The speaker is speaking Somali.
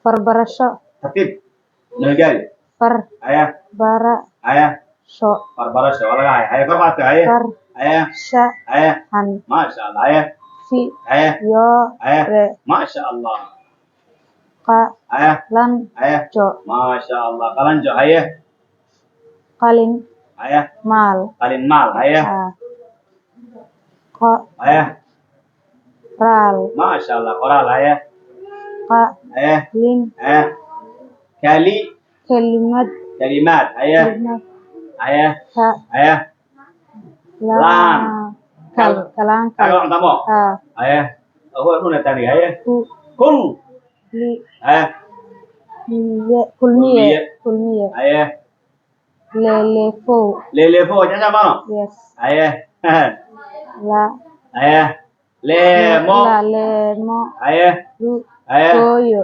Farbarasho. Tartiib, nabadgaali. Far. Haya. Bara. Haya. Sho. Farbarasho waa laga haya. Haya, kor qaadka. Haya. Far. Haya. Sha. Haya. Xan. Maasha Allah. Haya. Fi. Haya. Yo. Haya. Re. Maasha Allah. Qa. Haya. Lan. Haya. Jo. Maasha Allah, qalanjo. Haya. Qalin. Haya. Maal. Qalin maal. Haya. A. Qo. Haya. Raal. Maasha Allah, qoraal. Haya. Qa. Haya. Lin. Haya, kali. Kelimad. Kalimaad. Haya. Kelimad. Haya. Ka. Haya. La. Laan. Kal. Kalaanka. Kaga cuntamo. A. Haya, huwa dhuna tani. Haya. Ku. Kul. Li. Haya. Miye. Kulmiye. Kulmiye. Kulmiye. Haya. Lelefow. Leleefo jaja mano. Yes. Haya. La. Haya, leemo. La. Leemo. Haya. Lu. Haya. Hooyo.